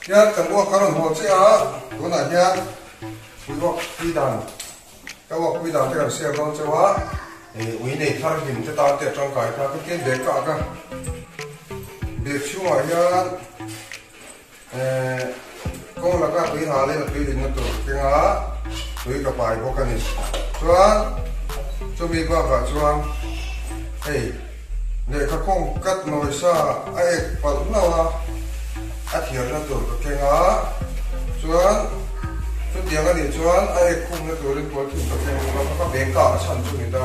Hian kan uak ka rawn haw che a, tunah hian ui uak pui dan ka uak pui dan te kan share dawn cheu a, ui nei thar hlim te tan te a tangkai kha ka tian bag ka ak a, bag chhungah hian kawng laka tui halin a tui inna tur keng a, tui ka pai bawk a ni. Chuan chumi bakah chuan hei. Lehkha kawng kat nawi sa a ek palh hlauh a, a thiarna tur ka keng a, chuan chutiang a nih chuan a ek khumna turin polythene ka keng bawk a, ka bag kah a chhan chu ni ta.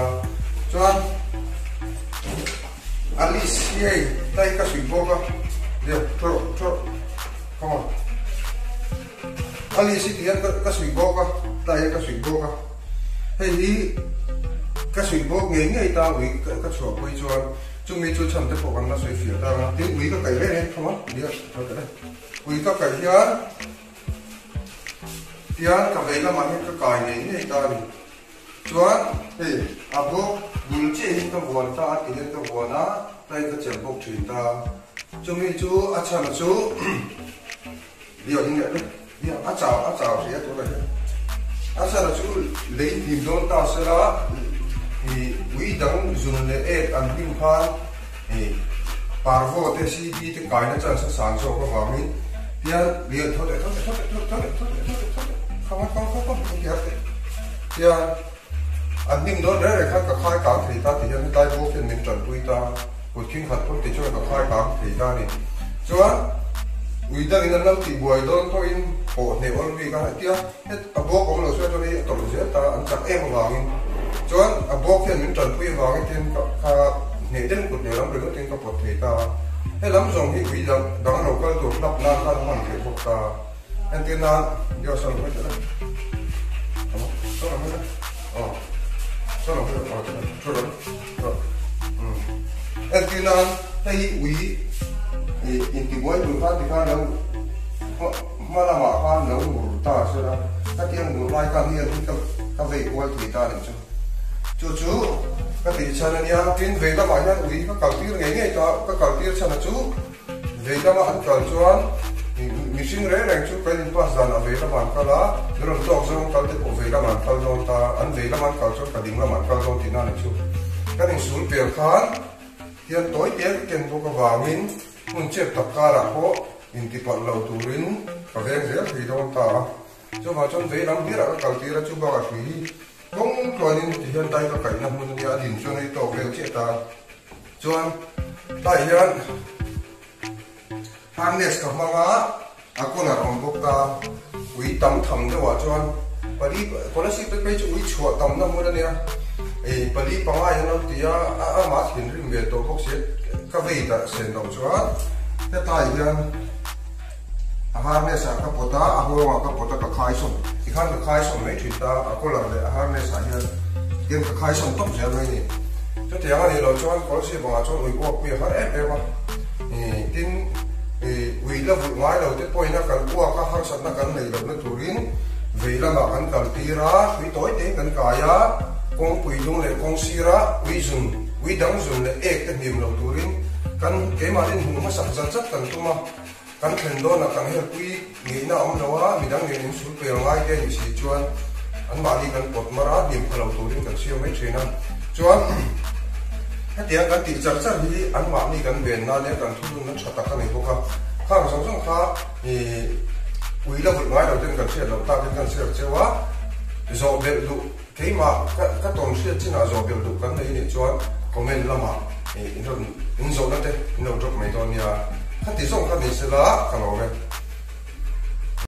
Chuan a list hi hei tai ka suih bawk a, Liam thu rawh thu rawh come on a list hi tihian ka suih bawk a, tai hian ka suih bawk a. Hei hi ka suih bawk ngei ngei ta ui ka chhuah pawh hi chuan chumi chu chhan te pawh kan la sawi fiah ta ang a, tin ui ka kaih reng reng tho a, nia tho ta reng. Ui ka kaih hian tian ka vei lamah hian ka kai ngei ngei ta a ni. Chuan hei a bawk bul chiah hian ka vuan ta a ti hian ka vuan a, tlai ka chelh bawk thin ta. Chumi chu a chhan chu Biak in leh biak a chau a chau hle a tunah hian a chhan chu lei hlim dawn ta sela ih ui dang zun leh ek an hlim khan ih parvo te cb te kaina chance a sang zawk avangin tian lian tho leh tho leh tho leh tho leh tho leh tho leh tho leh khang a khang khang khang a ti har tian an hlim dawn reng reng khan ka khai kang thei ta ti hian hetlai bawk hian min tanpui ta. Kut khing khat phawt ti chuan ka khai kang thei ta a ni. Chuan ui dangin an lo tih buai dawn pawhin pawh hneh awl bik a, hetia het a bawk awm lo chuan chuan hei a tawlh zel ta an chak em avangin chuan a bawk hian min tanpui avangin tin ka kha hneh deuh kut leh lam ringawt in ka pawt thei ta a. He lam zawng hi ui dang dang a lo kal tur hlap nan khan a hman theih bawk ta. Entir nan Dios a lo hawi ta daih. Saw lo hawi daih. Aw saw lo hawi daih. Aw thu rawh. Entir nan hei hi ui ih intibuai tur khan tikhan lo hma lamah khan lo ngur ta a sela khatiang ngur lai khan hi an ka ka vei kual thei ta a nih chu. Chu chu ka tih chhan a nia tin vei lamah hian ui ka kal tir ngei ngei ta ka kal tir chhan a chu Vei lama an kal chuan mihring reng reng chu kan in pass danah vei lamah an kal a, min rawn tawk zawng kal te pawh vei lamah an kal dawn ta, an vei lama an kal chuan ka ding lamah an kal dawn tihna a ni chu. Kan insul pel khan hian tawi te ka ken bawk avangin hmun chep tak karah pawh intipalh lo turin ka veng zel thei dawn ta a. Chuvang chuan vei lam hmirah ka kal tir a, chu bakah hrui hi kawng tluanin ti hian dai ka kaihna hmun a nia, a din chuan hei tawk vel chiah ta. Chuan tlai hian harness ka hmang a, a collar awm bawk ta, ui tam tham deuhah chuan pali kolasib te phei chu ui chhuah tamna hmun a nia, ei pali panga hian lo ti a, amah thinrim ve tawh bawk si ka vei darh sen loh chuan hetlai hian a harness ah ka pawt a, a hawngah ka pawt a ka khai sawn tikhan ka khai sawn mai thin ta, a collar leh a harness ah hian tian ka khai sawn tawp zel mai a ni. Chutiang a nih loh chuan kawlsih bangah chuan ui uak pui a har em em a, ih tin ih ui la vulh ngai lo te pawhin a kan uak a harsatna kan neih lohna turin vei lamah kan kal tir a, hrui tawi tein kan kai a, kawngpui lung leh kawng sira ui zun ui dang zun leh ek te hnim lo turin kan keimahni hmuh hmasak zat zat kan tum a. Kan thlen dawnah kan helpui ngeihna a awm lo a, midang nen insul pel ngai te a nih si chuan anmahni kan pawt mar a, hnim pha lo turin kan siam mai thin a. Chuan hetiang kan tih char char hi anmahni kan ven nan leh kan thununna tha tak a ni bawk a. Khang zawng zawng kha ih ui la vulh ngai lo ten kan hriat loh takin kan share cheu a, zawh belh duh keimah ka tawn hriat chinah zawh belh duh kan nei nih chuan comment lamah ih in rawn in zawhna te in lo drop mai dawn nia. Khati zawng kha ni sela ka lawm e.